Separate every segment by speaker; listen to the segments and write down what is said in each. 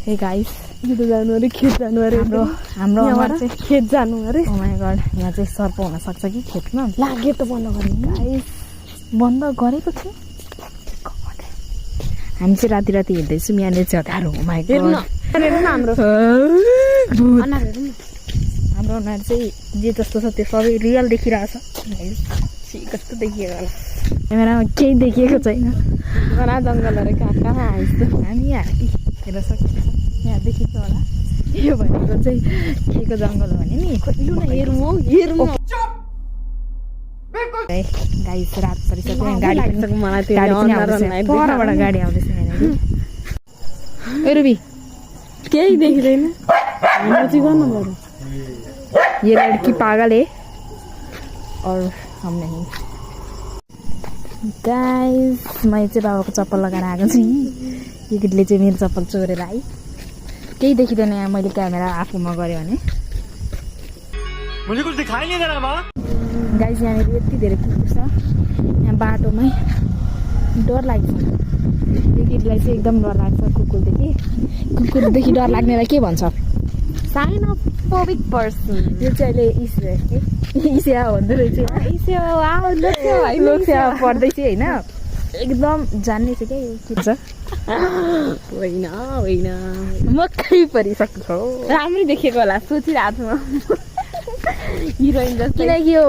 Speaker 1: hey guys
Speaker 2: यो त जानु अरे खेत जानु अरे
Speaker 1: हाम्रो
Speaker 2: चाहिँ खेत जानु अरे
Speaker 1: ओ माय गॉड यहाँ चाहिँ सर्प हुन सक्छ कि खेतमा
Speaker 2: लाग्यो त बन्द गर्ने
Speaker 1: गाइस बन्द गरेको थियो हामी चाहिँ राति राति हिँड्दैछौँ यहाँनिर चाहिँ हतारो ओ माय गॉड
Speaker 2: हेर्नु हाम्रो
Speaker 1: हाम्रो अनुहार चाहिँ जे जस्तो छ त्यो सबै रियल देखिरहेछ कस्तो देखिएको होला क्यामेरामा केही देखिएको छैन
Speaker 2: घना जङ्गलहरू कहाँ आइस्तो
Speaker 1: हामी यहाँ हेर्न सक्छ यहाँ देखिन्छ होला यो भनेको चाहिँ केको जङ्गल हो भने नि
Speaker 2: लु न हेरौँ हौ
Speaker 1: गाई रात परिसक्यो गाडी परबाट गाडी आउँदैछ यहाँनिर रुबी
Speaker 2: केही देखिँदैन हाम्रो चाहिँ गर्नु पर्यो
Speaker 1: ये लड़की पागल है और हम नहीं गाइस मैं चाहिँ बाबाको चप्पल लगाएर आएको छु यो केटीले चाहिँ मेरो चप्पल चोरेर आइ केही देखिँदैन यहाँ मैले क्यामेरा आफूमा गरेँ भने गाइस यहाँनिर यति धेरै कुकुर छ यहाँ बाटोमै डर लाग्छ यो केटीलाई चाहिँ एकदम डर लाग्छ कुकुरदेखि डर लाग्नेलाई के भन्छ
Speaker 2: साइनोफोबिक पर्सन
Speaker 1: यो चाहिँ अहिले इसिया भन्दो रहेछ लोकसेवा पढ्दैछ होइन एकदम जान्ने छ क्या यो के छ
Speaker 2: होइन
Speaker 1: मकै परिसक्छ
Speaker 2: राम्रै देखेको होला सोचिरहेको छु हिरोइन जस्तो
Speaker 1: किनकि यो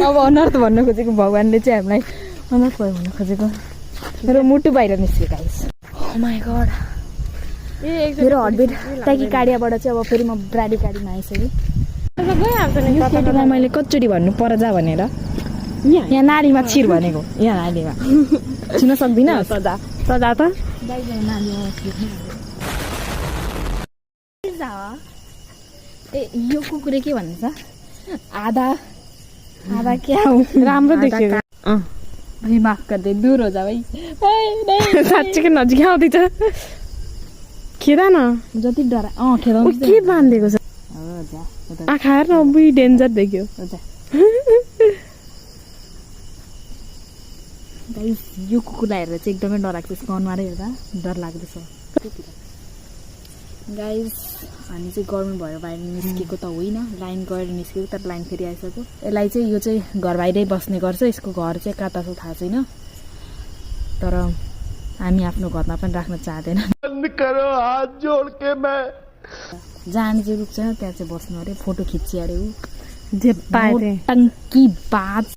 Speaker 1: अब अनर्थ भन्न खोजेको भगवान्ले चाहिँ हामीलाई अनर्थ भयो भन्न खोजेको मेरो मुटु बाहिर निस्क्यो गाइस ओ माय गॉड मेरो हर्टबिट ट्याकिकार्डियाबाट चाहिँ अब फेरि म ब्राडिकार्डीमा आइसकेँ यो केटीलाई मैले कचोटि भन्नु पर जा भनेर यहाँ नालीमा छिर भनेको यहाँ नालीमा छिर्न सक्दिनँ
Speaker 2: सजा त
Speaker 1: ए यो कुकुरले के भन्छ आधा क्या हो
Speaker 2: राम्रो देखेको
Speaker 1: भाइ माफ गर्दै दूर हो जा भाइ
Speaker 2: साँच्चीकै नजिक आउँदैछ खेदा न
Speaker 1: जति डरा खेदाउ
Speaker 2: के बाँधिदिएको छ आँखा हेर न बुई डेन्जर देख्यो
Speaker 1: गाइस यो कुकुरलाई हेरेर चाहिँ एकदमै डर लाग्छ यसको अनुहारै हेर्दा डर लाग्दैछ गाइस हामी चाहिँ गर्नु भयो बाहिर निस्केको त होइन लाइन गएर निस्केको तर लाइन फेरि आइसक्यो यसलाई चाहिँ यो चाहिँ घर बाहिरै बस्ने गर्छ यसको घर चाहिँ कता छ थाहा छैन तर हामी आफ्नो घरमा पनि राख्न चाहँदैन जाने चाहिँ रुख्छ त्यहाँ चाहिँ बस्नु अरे फोटो खिच्यो अरे ऊ
Speaker 2: जे पाए
Speaker 1: टङ्की बाज